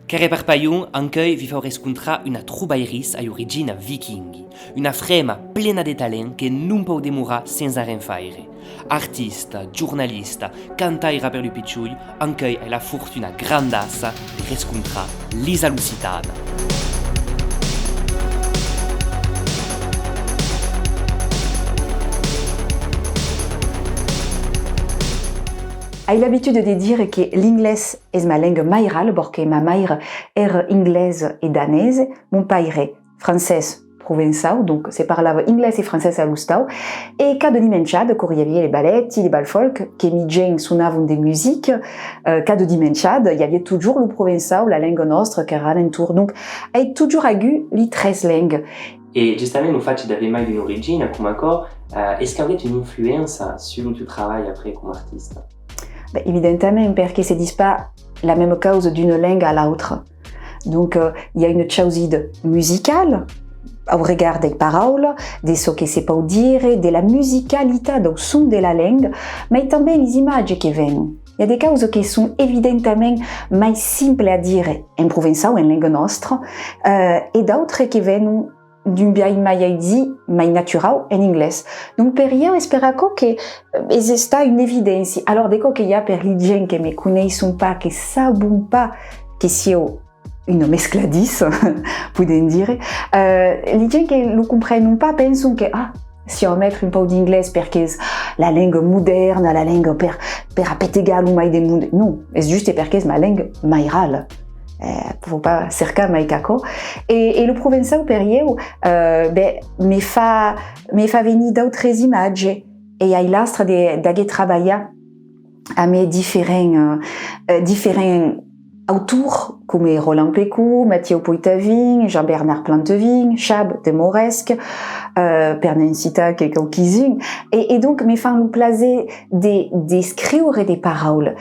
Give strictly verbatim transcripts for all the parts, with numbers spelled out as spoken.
Qu'èra per Palhon, ancuei vi fau rescontrar una trobairissa a origina viking, una frema plena de talent que non pòu demorar sens arren faire. Artista, jornalista, cantaira per lu pichoi, ancuei ai la fortuna grandassa de rescontrar Lisa l'Occitana. Ai l'abituda de dire que l'inglés es ma lenga mairala, perque ma maire èra inglesa e danesa, mon paire francés provençau, donc se parlava inglés e francés a l'ostau, e cada dimenchada, quora i aviá le balèti, le bal folk, que mi gents sonavan de musica, eh, cada dimenchada i aviá totjorn lo provençau, la lenga nòstra qu'èra a l'entorn. Donc, ai totjorn agut li tres lengas. E justament lo fach d'aver mai d'una origina coma aquò, eh, es qu'aguèt una influença sus lo teu trabalh après coma artista? Ben, evidentament, perque se ditz pas la mema causa d'una lenga a l'autra. Donc, eh, i a una chausida musicala, au regard dei paraulas, de çò que se pòu dire, de la musicalitat dau son de la lenga, mai tanben lis imatges que venon. I a de causas que son evidentament mai simples a dire en provençau, en lenga nòstra, eh, e d'autres que venon d'un biais mai aisit, mai naturau en inglés. Donc per ieu es per aquò que, eh, es estat una evidéncia. Alòrs, de còps que i a per li gents que me coneisson pas, que sabon pas que sieu una mescladissa, podèm dire, eh, li gents que lo comprenon pas penson que, ah, siáu a metre un pauc d'inglés perque es la lenga modèrna, la lenga per, per apetegar lo mai de monde. Non, es juste perque es ma lenga mairala. Eh, fau pas cercar mai qu'aquò. E, e lo provençau per ieu, eh, ben, me fa, me fa venir d'autres imatges. E ai l'astre de, d'aguer trabalhat amé diferents, eh, eh, diferents autors, coma Roland Pecot, Mathieu Poitavin, Jean-Bernard Plantevin, Chab de Mauresque, eh, per ne'n citar que quauquis-uns. E, e donc, me fan lo plaser de, d'escriure de paraulas,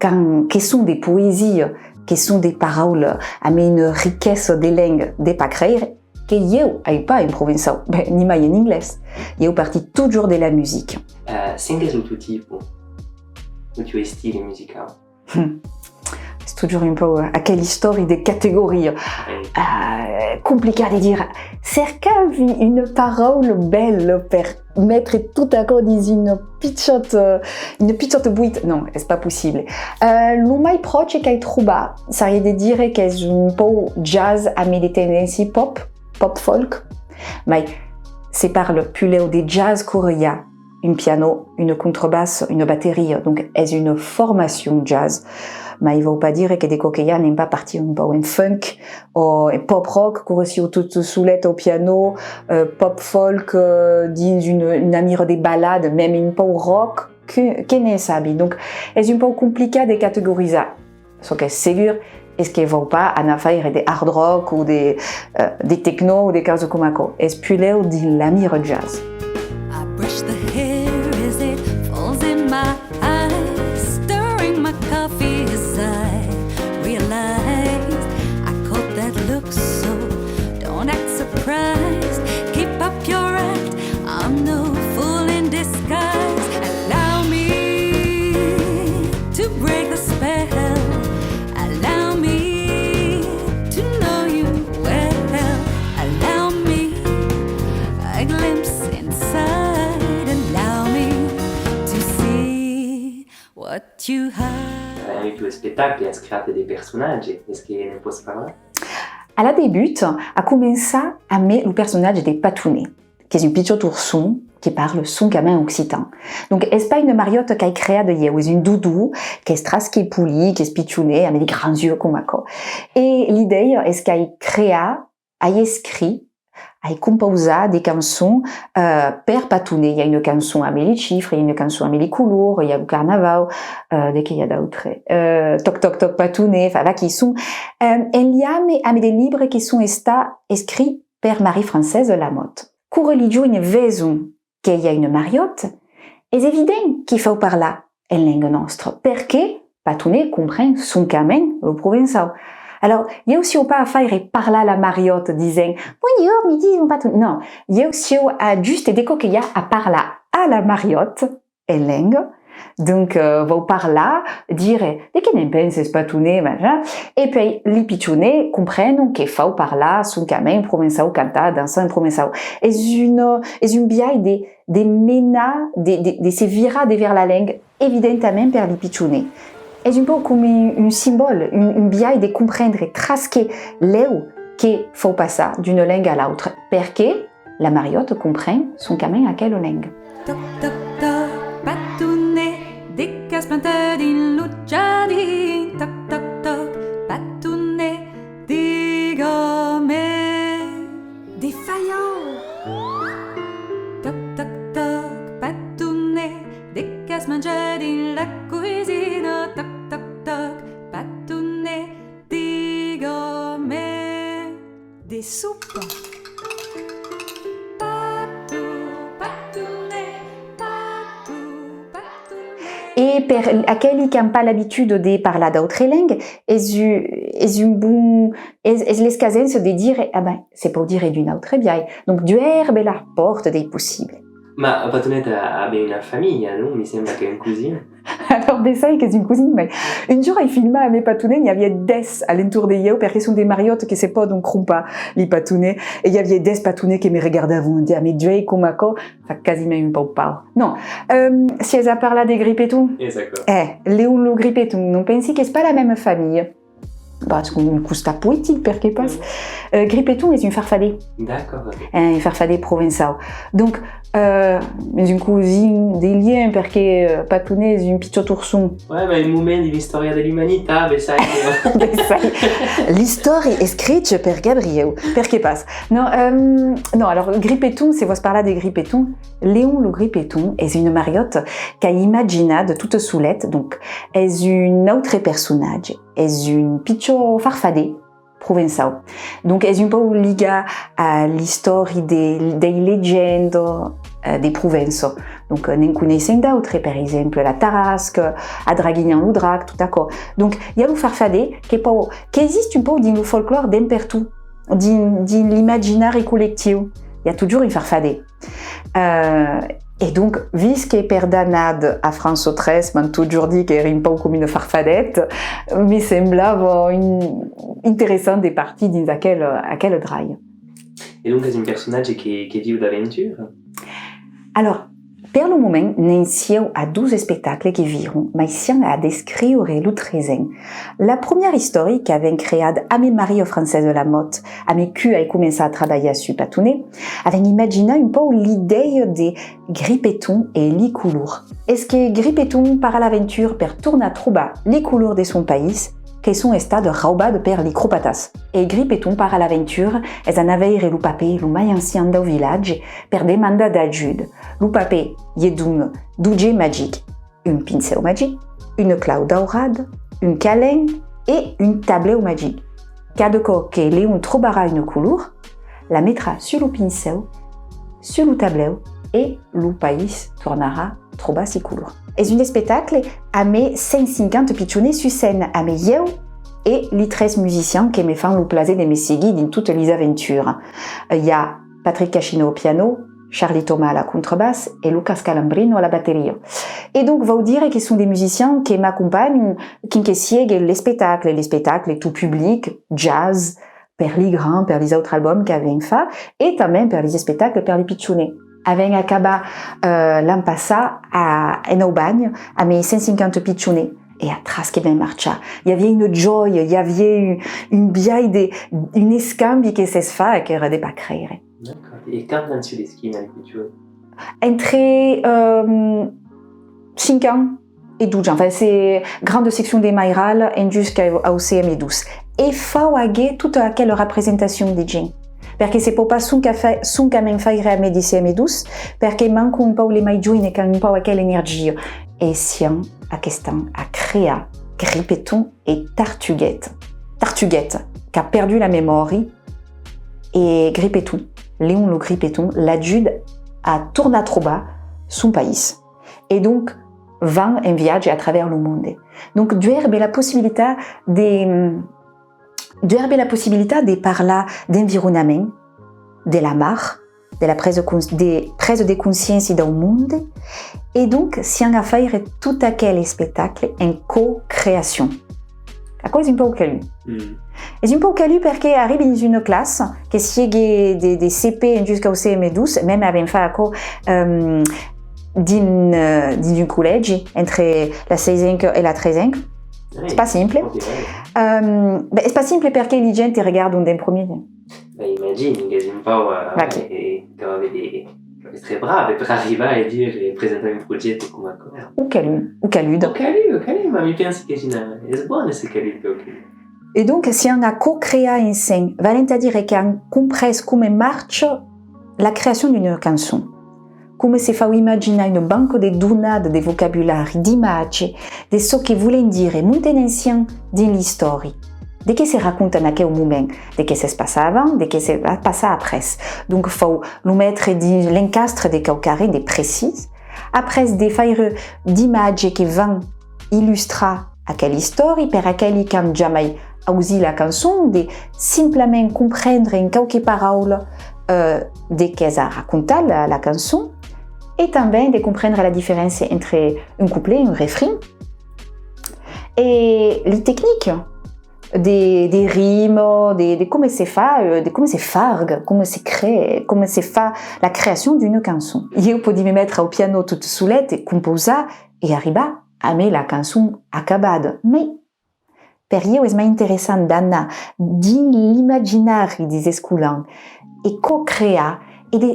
quand, que son de poesia, que son de paraulas amé una riquesa de lenga de pas creire, que ieu ai pas en provençau, ben, ni mai en inglés. Ieu parti totjorn de la musica. Eh, cen qu'es lo teu tipe, lo teu estile musicau? Hum. Es totjorn un pauc aquela istòria de categoria. Eh, complicat de dire. Cercavi una paraula bèla per metre tot aquò dins una pichòta, una pichòta boita. Non, es pas possible. Eh, lo mai pròche qu'ai trobat, seriá de dire qu'es un pauc jazz amé de tendéncias pop, pop folk, mai se parla puslèu de jazz quora i a un piano, una contrabassa, una bateria, donc es una formacion jazz, mai vòu pas dire que de còps que i a n'en pas partir un pauc en funk o en pop rock, quora siáu tot solet au piano, eh, pop folk, eh, dins una, una mira de balada, mème un pauc rock, que, que ne'n sabi. Donc, es un pauc complicat de categorizar. Çò qu'es segur es que vòu pas anar faire de hard rock o de, eh, de techno o de causas coma aquò. Es puslèu dins la mira jazz. I brush the hair as it falls in my eyes, stirring my coffee as I realize I caught that look, so don't act surprised. Keep up your act, I'm no fool in disguise. Allow me to break the spell. Allow me to know you well. Allow me a glimpse inside. Allow me to see what you hide. En lo teu espectacle as creat de personatges, es que ne'n pòs parlar? A la debuta, a començar amé lo personatge de Patonet, qu'es un pichòt orson que parla soncament occitan. Donc, es pas una mariòta qu'ai creada ieu, es un dodon qu'es tras, qu'es polit, qu'es pichonet, amé de grands uelhs coma aquò. E l'idèia es qu'ai creat, ai escrit, ai compausat de cançons, eh, per Patonet. I a una cançon amé li chifres, i a una cançon amé li colors, i a lo carnavau, eh, de qué i a d'autre? Eh, Toc, toc, toc, Patonet, enfin, vaquí, son, eh, en liame amé de libres que son estats escrits per Marie-Françoise Lamothe. Quora li joines veson que i a una mariòta, es evident qu'i fau parlar en lenga nòstra, perque Patonet compren soncament lo provençau. Alòrs, ieu siáu pas a faire parlar la mariòta disent: "Bonjorn, mi dison Patonet." Non, ieu siáu a juste de còps que i a a parlar a la mariòta en lenga, Donc, eh, vau parlar, dire, de qué ne'n penses, Patonet, machin. E puèi, li pichonets comprenon que fau parlar soncament provençau, cantar, dançar en provençau. Es un, es un biais de, de menar, de, de, de se virar devèrs la lenga, evidentament per li pichonets. Es un pauc coma un, un simbòl, un, un biais de comprendre tras que lèu que fau passar d'una lenga a l'autra. Perqué? La mariòta compren soncament aquela lenga. Toc, toc, toc, Patonet, de qu'as plantat dins lo jardin? Toc, toc, toc, Patonet, diga-me. De falhau! Toc, toc, toc, Patonet, de qu'as manjat dins la cosina? Toc, toc, toc, Patonet, diga-me. De sopa. Pato, Patonet, Pato, Patonet. E per aqueli qu'an pas l'abituda de parlar d'autre lenga, es u-, es un bon, es, es l'escasença de dire, ah ben, se pòu dire d'un autre biais. Donc, duèrbe la pòrta dei possibles. Ma Patonet a, a ben una familha, non? Mi sembla qu'es un cosin. Alors, bessai qu'es un cosin, mai un jorn ai filmat amé Patonet, n'i aviá dètz a l'entorn de ieu, perque son de mariòtas que se pòdon crompar, li Patonets, e i aviá dètz Patonets que me regardavan de, amé d'uèlhs coma aquò, fa quasiment un pauc paur. Non, ehm, siás a parlar de gripeton? Es aquò. Eh, leon lo gripeton, non pensi qu'es pas la mèma familha? Bah, es un costat poetic, perqué pas? Euh, gripeton es un farfadet. D'accord, ok. Un farfadet provençau. Donc, euh, es un cosin de lien, perqué, euh, Patonet es un pichòt orson. Ouais, ma un moment dins l'istòria de l'umanitat, bessai. Bessai. L'istòria escricha per Gabrièu, perqué pas? Non, euh, non, alors, gripeton, se vòs parlar de gripeton, Leon lo gripeton es una mariòta qu'ai imaginada tota solet, donc es un autre personatge. Es un pichòt farfadet provençau. Donc, es un pauc ligat a l'istòri de, dei legendas, eh, de Provença. Donc, eh, ne'n coneissèm d'autres, per exemple, la Tarasca, a Draguinhan lo Drac, tot aquò. Donc, i a lo farfadet que pòu, qu'existe un pauc dins lo folclòr d'en pertot, dins, dins l'imaginari collectiu. I a totjorn un farfadet. Euh, e donc, vist que per d'annadas a France tres m'an totjorn dit qu'èri un pauc coma una farfadeta, me semblava in-, interessant de partir dins aquel, aquel dralh. E donc es un personatge que, que viu d'aventura? Alors, per lo moment, ne'n siáu a dos espectacles que viron, mai siam a descriure lo tresen. La premièra istòria qu'avèm creada amé Maria-Francesa Lamotte, amé cu ai començat a trabalhar sus Patonet, avèm imaginat un pauc l'idèia de Gripeton e li colors. Es que Gripeton part a l'aventura per tornar trobar li colors de son país que son estadas raubadas per li cropatas. E Gripeton part a l'aventura es anar veire lo papet lo mai ancian dau vilatge per demandar d'ajuda. Lo papet lhe dona d'objèctes magics. Un pincèu magic, una clau daurada, un calèn e un tablèu magic. Cada còp que Leon trobarà una color, la metrà sus lo pincèu, sus lo tablèu e lo país tornarà trobar si color. Es un espectacle amé cent cinquanta pichonets sus scèna, amé ieu e li tres musicians que me fan lo plaser de me seguir dins totas lis aventuras. I a Patrick Cachino au piano, Charlie Thomas a la contrabàs e Lucas Calambrino a la bateria. E donc, vau dire que son de musicians que m'acompanhan quin que siegue l'espectacle, l'espectacle tot public, jazz, per li grands, per lis autres albums qu'avèm fach, e tanben per lis espectacles per li pichonets. Avèm acabat, eh, l'an passat a, en Aubanha, amé cent cinquanta pichonets. E a tras que ben marchar. I aviá una jòia, i aviá un, un biais de, un escambi que s'es fach e qu'èra de pas creire. D'accord. E quant an sus l'esquina, li pichons? Entre, euh, cinc ans e dotze ans. Enfin, c'est grande section de Mairal, en jusqu'au C M dos. E fau aguer tota aquela representacion de gents. Perque se pòu pas sonca fa-, soncament faire amé di C M dos, perque mancan un pauc li mai joines qu'an un pauc aquela energia. E siam aquest an a crear Gripeton e Tartuguet. Tartuguet, qu'a perdut la memòria, e Gripeton, Leon lo Gripeton, l'ajuda a tornar trobar son país. E donc, van en viatge a travèrs lo monde. Donc, duèrbe la possibilitat de, duèrbe la possibilitat de parlar d'environament, de la mar, de la presa cons-, de presa de consciéncia dau monde, e donc siam a faire tot aquel espectacle en co-creacion. Aquò es un pauc calut. Mm. Es un pauc calut perque arribi dins una classa, que siegue de, de C P en jusqu'au C M dos, mème avèm fach aquò, ehm, dins, eh, dins un collègi, entre la seisenca e la tresenca. Es pas simple. Ehm, ben, es pas simple perque li gents te regardan d'en premier. Ben, imagini qu'es un pauc, eh, Vaquí. E que va aver de, que va èstre brave per arribar e dire, e presentar un projècte coma aquò. O calut, o caluda. O calut, o calut, ma mi pensi qu'es una, es bon èsser calut, o calut. E donc, siam a co-crear ensems, valent a dire qu'am comprés coma marcha la creacion d'una cançon. Coma se fau imaginar una banca de donadas de vocabulari, d'imatges, de çò que volèm dire, monte en siam dins l'istòri. De qué se raconta en aqueu moment, de qué s'es passat avant, de qué se va passar après. Donc fau lo metre dins l'encastre de quauquarren de precís, après de faire d'imatges que van illustrar aquel istòri per aqueli qu'an jamai ausit la cançon, de simplament comprendre en quauque paraula, eh, de qué es a racontar la, la cançon, e tanben de comprendre la diferéncia entre un couplet e un refrin, e li tecnicas de, de rima, de, de coma se fa, eh, de coma se farga, coma se crea, coma se fa la creacion d'una cançon. Ieu pòdi me metre au piano tot solet e compausar e arribar amé la cançon acabada, mai per ieu es mai interessant d'anar dins l'imaginari dis escolans e co-crear e de,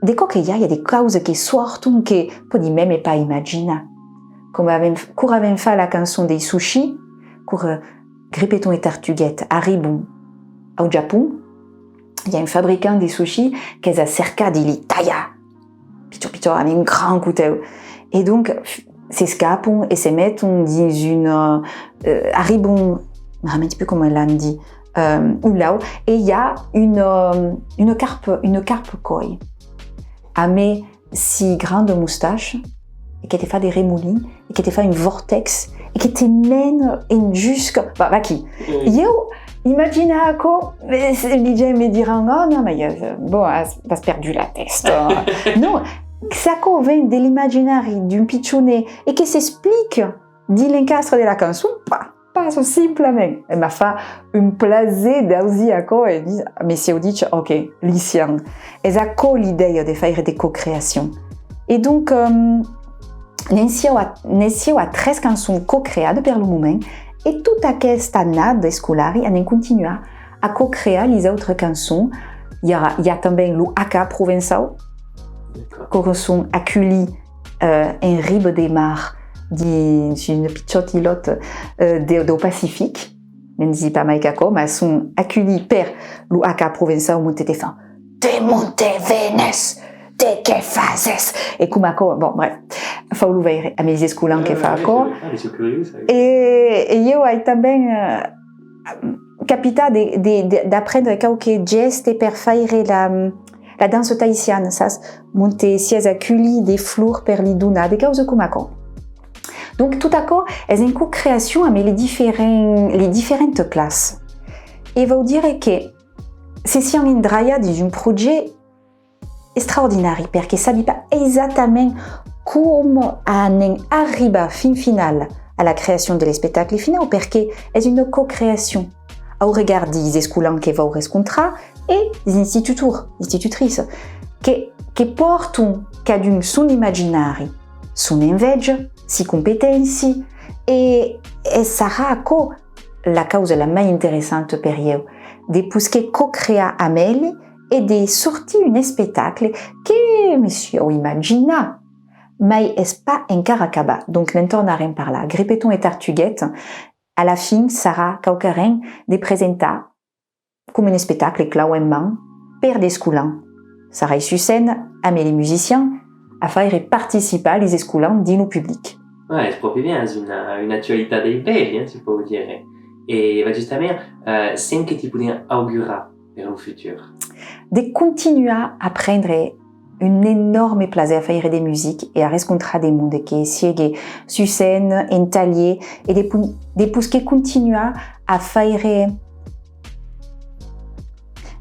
de còps que i a, i a de causas que sòrton que pòdi mème pas imaginar. Coma avèm, quora avèm fach la cançon dei sushi, quora Gripeton e Tartuguet arribon au Japon, i a un fabricant de sushi qu'es a cercar de li talhar pichon pichon amb un grand cotèu. E donc, f-, s'escapon e se meton dins una, eh, arribon, me ramenti pus coma l'an dit, eh, un lac, e i a una, una carpa, una carpa còi, amé si granda mostacha, e que te fa de remolins, e que te fa un vortèx, e que te mena en jusca, va, vaquí. Mm. Ieu, imagina aquò, eh, se li gents me diràn, oh non, mai, eh, bon, as, as perdut la tèsta. Non, s'aquò ven de l'imaginari d'un pichonet e que s'explica dins l'encastre de la cançon, pa, passa simplament. E m'a fach un plaser d'ausir aquò e dis, me siáu dich, ok, li siam. Es aquò l'idèia de faire de co-creacion. E donc, ehm, ne'n siáu a, ne'n siáu a tres cançons co-creadas per lo moment, e tota aquesta annada escolari anem continuar a co-crear lis autras cançons. I a, i a tanben lo haka provençau, D'accord. Quora son aculhits, eh, en riba de mar dins una pichòta ilòta, eh, de, dau Pacific. Ne'n disi pas mai qu'aquò, mas son aculhits per lo haka provençau, monte te fan: de monte venes, de qué fases? E coma aquò, bon, bref, fau lo veire a mes escolans que fa aquò. E, e ieu ai tanben, eh, capitat de, de, de, d'aprendre quauque gèste per faire la, la dança tahitiana, sas? Monte siás aculhit de flors per li donar, de causas coma aquò. Donc tot aquò es en co-creacion amb li diferen-, li diferentas classas. E vau dire que se siam endraiats dins un projècte extraordinari, perque sabi pas exactament coma anem arribar fin finala a la creacion de l'espectacle finau, perque es una co-creacion au regard dis escolans que vau rescontrar e dis institutors, institutrices, que, que pòrton cadun son imaginari, son enveja, si competéncia, e, e sarà aquò la causa la mai interessanta per ieu, de posquer co-crear amb eli e de sortir un espectacle que me siáu imaginat, mai es pas encara acabat, donc ne'n tornarem parlar. Gripeton e Tartuguet, a la fin, sarà quauquarren de presentar coma un espectacle clau en man per d'escolans. Sarai sus scèna amb li musicians a faire participar lis escolans dins lo public. Ouais, es pròpi bien, es una, una actualitat dei bèli, hein, si pòu dire. E va justament, eh, cen que ti podem augurar per lo futur? De continuar a prendre un enòrme plaser a faire de musica e a rescontrar de monde, que siegue sus scèna, en talhier, e de pu-, de posquer continuar a faire,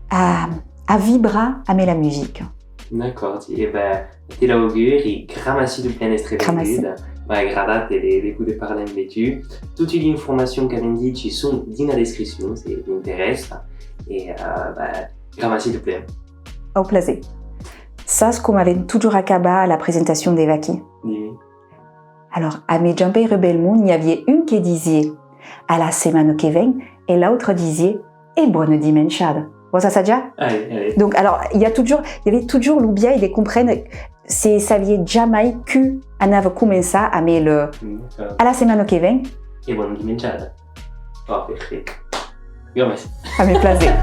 a, a vibrar amb la musica. D'acòrd, e ben, te l'auguri, gramací deu plen d'èstre venguda. M'a agradat de, de poder parlar amb tu. Toti l'informacion qu'avem dichi son dins la descripcion, se t'interèssa. E, eh, ben, gramací deu plen. Au plaser. Sas com avem totjorn acabat la presentacion de Vaquí? Dime. Alors, amé Jean-Pèire Belmont, n'i avié un que disié: "A la setmana que ven", e l'autre disié: "E bona dimenchada." Vòs assajar? Allez, allez. Donc, alors, i a totjorn, i avié totjorn lo biais de comprene se sabié jamai cu anava començar amé le, mm, d'accord, "A la setmana que ven". E bona dimenchada. Oh, perfèit. Gramací. Amé plaser.